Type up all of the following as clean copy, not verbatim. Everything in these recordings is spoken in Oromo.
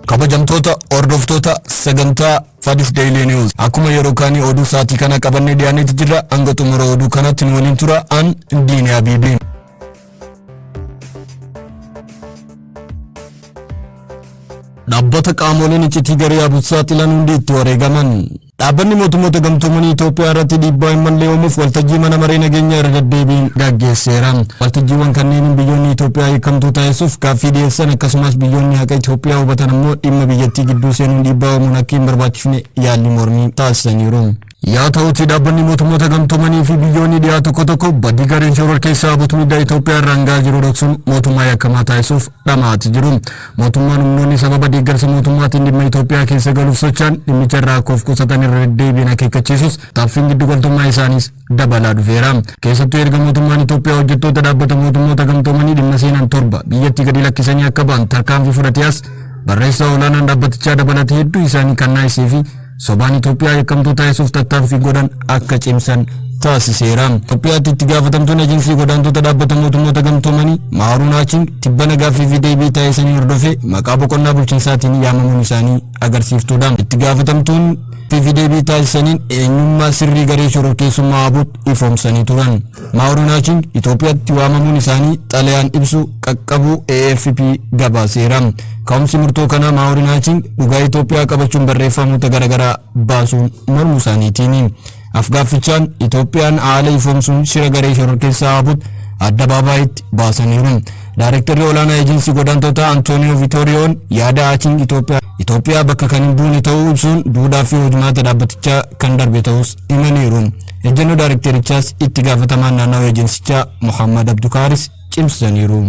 Kabajamtoota hordoftoota sagantaa Fadis Daily News, akkuma yeroo kaanii oduu sa'aatii kana qabannee dhiyaanneeti jirra. Hanga xumura oduu kanatti nu waliin tura. An Diinii Abiibii. Dhaabbata qaamoleen iccitii garee ABUT saaxilan hundi itti wareegaman. Dhaabbanni Mootummoota Gamtoomanii Itoophiyaa irratti dhiibbaa hin malle uumuuf waltajjii mana maree nageenyaa irra deddeebiin gaggeesseera. Waltajjiiwwan kanneeniin biyyoonni Itoophiyaa hiikamtuu taasisuuf gaaffii dhiyeessan, akkasumas biyyoonni haqa Itoophiyaa hubatan ammoo dhimma biyyattii gidduu seenuun dhiibbaa uumuun akka hin barbaachifne yaalii mormii taasisaniiru. Yaa ta'uutii Dhaabbanni Mootummoota Gamtoomanii fi biyyoonni dhiyaa tokko tokko badii gareen shororkeessaa ABUT miidhaa Itoophiyaa irraan gahaa jiru dhoksuun mootummaa yakkamaa taasisuuf dhama'aati jiru. Mootummaan humnoonni sababa deeggarsa mootummaatiin dhimma Itoophiyaa keessa galuuf socho'an dhimmicha irraa akka of qusatan irra deddeebiin akeekkachiisus, taaffiin giddugaltummaa isaaniis dabalaa dhufeera. Keessattuu erga mootummaan Itoophiyaa hojjettoota Dhaabbata Mootummoota Gamtoomanii dhimma seenan 7 biyyattii gadi lakkisanii akka ba'an tarkaanfii fudhatee as, barreessaa olaanaan dhaabbatichaa dabalatee hedduu isaanii kan naasisee fi sobaan Itoophiyaa yakkamtuu taasisuuf tattaaffii godhan akka cimsan taasiseera. Itoophiyaatti itti gaafatamtuun Ejensii Godaantota Dhaabbata Mootummoota Gamtoomanii Maaruun Aaching tibbana gaaffii fi deebii taasisanii hordofee maqaa boqonnaa bulchinsaatiin yaamamuun isaanii agarsiiftuudha. Itti gaafatamtuun fi deebii taasisaniin eenyummaa sirrii garee shororkeessummaa ABUT ifoomsanii turan. Maaruun Aaching Itoophiyaatti waamamuun isaanii xalayaan ibsu qaqqabuu AFP gabaaseera. Ka'umsi murtoo kanaa Maawurin Aaching dhugaa Itoophiyaa qabachuun barreeffamoota garaagaraa baasuun mormuu isaaniitiini. Afgaaffichaan Itoophiyaan haala ifoomsuun shira garee shororkeessaa ABUT addabaabaayitti baasaniiru. Daarektarri olaanaa Ejensii Godaantootaa Antooniyoo Viitooriyoon yaada Aaching Itoophiyaa bakka kan hin buune ta'uu ibsuun, duudhaa fi hojmaata dhaabbatichaa kan darbe ta'us himaniiru. Ejjennoo daarekterichaas itti gaafatamaan naannawa ejensichaa Mohammad Abdukaaris cimsaniiru.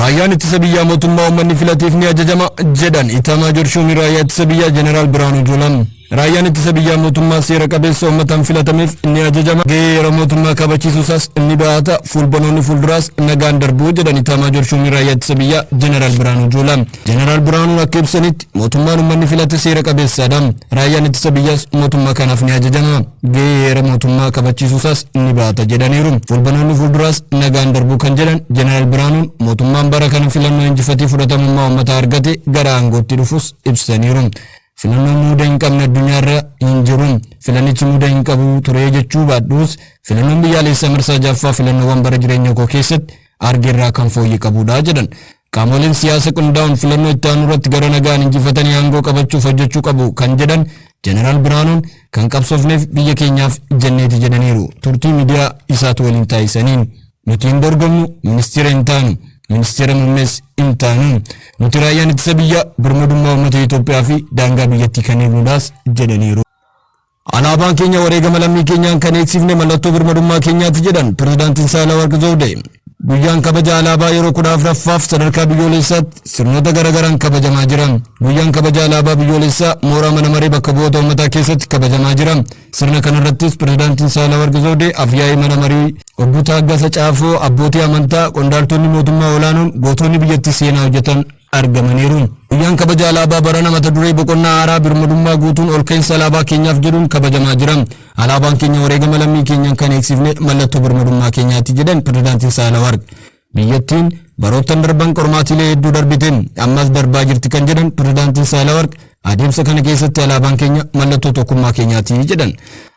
Raayyaan ittisa biyyaa mootummaa uummanni filateef ni ajajama jedhan Itaamaajoor Shuumii Raayyaa Ittisa Biyyaa Jeneraal Birhaanuu Juulaan. Raayyaan ittisa biyyaa mootummaa seera qabeessa uummataan filatameef ni ajajama. Gahee heera mootummaa kabachiisuusaas ni bahata. Fuulbanoonni fuulduraas nagaan darbuu jedhan Itaamaajoor Shuumii Raayyaa Ittisa Biyyaa Jeneraal Birhaanuu Juulaan. Jeneraal Birhaanuun akka ibsanitti, mootummaan uummanni filate seera qabeessaadha. Raayyaan ittisa biyyaas mootummaa kanaaf ni ajajama. Gahee heera mootummaa kabachiisuusaas ni bahata jedhaniiru. Fuulbanoonni fuulduraas nagaan darbuu kan jedhan Jeneraal Birhaanuun, mootummaan bara kana filannoo injifatee fudhatamummaa uummataa argate gara aangootti dhufus ibsaniiru. Filannoon muuda hin qabne addunyaarra hin jiru. Filannichi muuda hin qabu ture jechuu baadhus, filannoon biyyaalessaa marsaa 6ffaa filannoowwan bara jireenya koo keessatti argerraa kan fooyye qabudha jedhan. Qaamoleen siyaasa qindaa'uun filannoo itti aanu irratti gara nagaan injifatanii aangoo qabachuuf hojjechuu qabu kan jedhan Jeneraal Birhaanuun, kan qabsoofneef biyya keenyaaf jenneeti jedhaniiru. Turtii miidiyaa isaatu waliin taasisaniin, nuti hin dorgomnu, ministeera hin taanu, ministeera muummees hin taanu. Nuti raayyaan ittisa biyyaa birmadummaa uummata Itoophiyaa fi daangaa biyyattii kan eegnuudhaas jedhaniiru. Alaabaan keenya wareegama lammii keenyaan kan eegsifne mallattoo birmadummaa keenyaati jedhan Pirezidaantiin Saahilawarq Zawudee. Guyyaan kabaja alaabaa yeroo 14ffaaf sadarkaa biyyoolessaatti sirnoota garaagaraan kabajamaa jira. Guyyaan kabaja alaabaa biyyoolessaa mooraa mana maree bakka bu'oota uummataa keessatti kabajamaa jira. Sirna kanarrattis Pirezidaantiin Saahilawarq Zawudee, Afyaa'ii mana marii Obbo Taaggasa Caafoo, abbootii amantaa, qondaaltonni mootummaa olaanoon, gootonni biyyattii seenaa hojjetan argamaniiru. Guyyaan kabaja alaabaa barana mata duree boqonnaa haaraa birmadummaa guutuun olka'iinsa alaabaa keenyaaf jedhuun kabajamaa jira. Alaabaan keenya wareegama lammii keenyaan kan eegsifne mallattoo birmadummaa keenyaati jedhan Pirezidaantiin Saahilawarq. Biyyattiin baroottan darban qormaatiilee hedduu darbite, ammas darbaa jirti kan jedhan Pirezidaantiin Saahilawarq, adeemsa kana keessatti alaabaan keenya mallattoo tokkummaa keenyaati jedhan.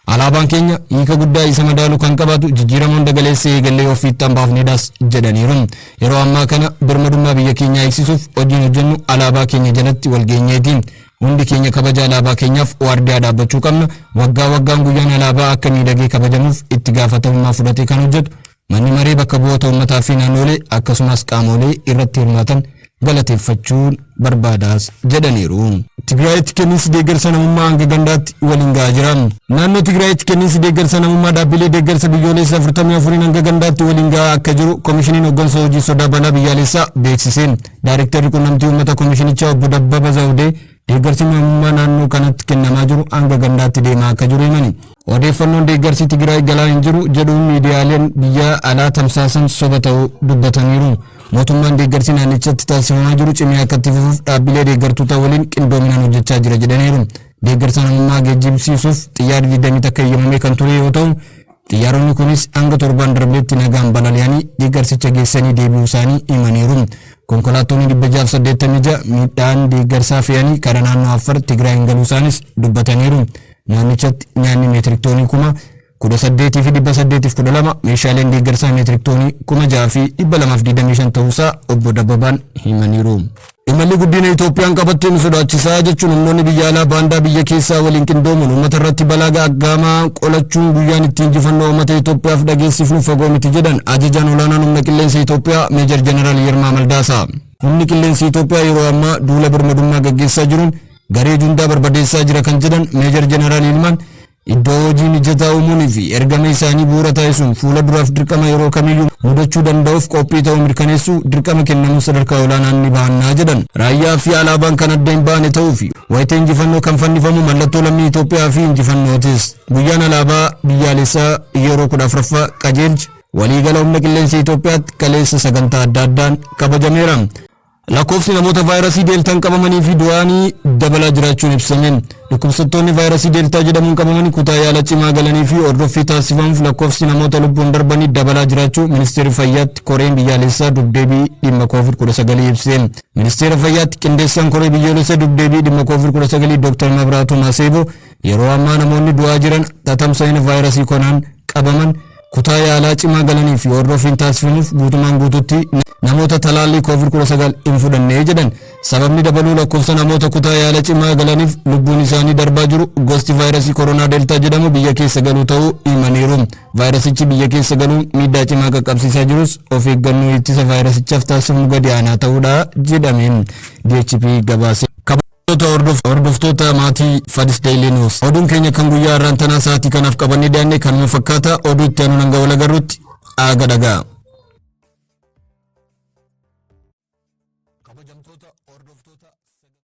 Alaabaan keenya hiika guddaa isa madaalu kan qabaatu jijjiirama hunda galeessa eegallee yoo fiixaan baafnedhas jedhaniiru. Yeroo ammaa kana birmadummaa biyya keenyaa eegsisuuf hojiin hojjennu alaabaa keenya jalatti wal geenyeeti. Hundi keenya kabaja alaabaa keenyaaf waardiyaa dhaabbachuu qabna. Waggaa waggaan guyyaan alaabaa akka miidhagee kabajamuuf itti gaafatamummaa fudhatee kan hojjetu Manni Maree Bakka Bu'oota Uummataa fi naannoolee akkasumas qaamoolee irratti hirmaatan galateeffachuun barbaadaas jedhaniiru. Tigraayitti kenniinsi deeggarsa namummaa hanga gandaatti waliin ga'aa jira. Naannoo Tigraayitti kenniinsi deeggarsa namummaa dhaabbilee deeggarsa biyyoolessa 44n hanga gandaatti waliin ga'aa akka jiru Komishiniin Hoggansa Hojii Sodaa Balaa Biyyaalessaa beeksise. Daarektarri Qunnamtii Uummata Komishinichaa Obbo Dabbaba Zawudee deeggarsi namummaa naannoo kanatti kennamaa jiru hanga gandaatti deemaa akka jiru himani. Odeeffannoon deeggarsi Tigraay galaa hin jiru jedhu miidiyaaleen biyya alaa tamsaasan soba ta'uu dubbataniiru. Mootummaan deeggarsi naannichatti taasifamaa jiru cimee akka itti fufuuf dhaabbilee deeggartootaa waliin qindoominaan hojjechaa jira jedhaniiru. Deeggarsa namummaa geejjibsiisuuf xiyyaarri 21 eeyyamamee kan ture yoo ta'u, xiyyaaronni kunis hanga torbaan darbeetti nagaan balali'anii deeggarsicha geessanii deebi'uu isaanii himaniiru. Konkolaattonni 686 midhaan deeggarsaa fe'anii karaa naannoo Affaar Tigraayin galuu isaanis dubbataniiru. Naannichatti nyaanni meetirik toonii 18,812, meeshaaleen deeggarsaa meetirik toonii 6,225 ta'uusaa obbo Dabbabaan himaniiru. Imalli guddina Itoophiyaan qabattee nu sodaachisaa jechuun humnoonni biyya alaa baandaa biyya keessaa waliin qindoomuun uummata irratti balaa gaaga'amaa qolachuun guyyaan itti injifannoo uummata Itoophiyaaf dhageessifnu fagoo miti jedhan ajajaan olaanaan humna qilleensa Itoophiyaa Meejar Jeneraal Yilmaa Mardaasaa. Humni qilleensa Itoophiyaa yeroo ammaa duula birmadummaa gaggeessaa jiruun garee juntaa barbadeessaa jira kan jedhan Meejar Jeneraal Yilmaan, iddoo hojii mijataa uumuunii fi ergama isaanii bu'uura taasisuun fuula duraaf dirqama yeroo kamiyyuu mudachuu danda'uuf qophii ta'uu mirkaneessuu dirqama kennamuu sadarkaa olaanaan ni bahannaa jedhan. Raayyaa fi alaabaan kan adda hin baane ta'uu fi wayita injifannoo kan fannifamu mallattoo lammii Itoophiyaa fi injifannootis. Guyyaan alaabaa biyyaalessaa yeroo 14ffaa qajeelcha waliigala humna qilleensa Itoophiyaatti kaleessa sagantaa adda addaan kabajameera. Lakkoofsi namoota vaayirasii deeltaan qabamanii fi du'anii dabalaa jiraachuun ibsameen. Dhukkubsattoonni vaayirasii deeltaa jedhamuun qabamanii kutaa yaala cimaa galanii fi hordoffii taasifamuuf lakkoofsi namoota lubbuun darbanii dabalaa jiraachuu Ministeerri Fayyaatti koreen biyyaalessaa dubdeebii dhimma Covid-19 ibseen. Ministeera Fayyaatti qindeessaan koree biyyoolessaa dubdeebii dhimma Covid-19 Dr. Mabraatu Maseeboo, yeroo ammaa namoonni du'aa jiran tatamsa'ina vaayirasii kanaan qabaman, kutaa yaalaa cimaa galanii fi hordoffiin taasifamuuf guutumaan guututti namoota talaallii Covid-19 hin fudhanne jedhan. Sababni dabaluu lakkoofsa namoota kutaa yaala cimaa galaniif lubbuun isaanii darbaa jiru gosti vaayirasii koronaa deeltaa jedhamu biyya keessa galuu ta'uu himaniiru. Vaayirasichi biyya keessa galuun miidhaa cimaa qaqqabsiisaa jirus of eeggannoo ittisa vaayirasichaaf taasifamu gadi aanaa ta'uudha jedhameen DHP gabaase. Hordoftoota maatii Fadis Daily News. Oduun keenya kan guyyaa har'aan tanaa sa'aatii kanaaf qabannee dhiyaanne kanuma fakkaata. Oduu itti aanuun hanga wal agarruutti aaga dhagaa.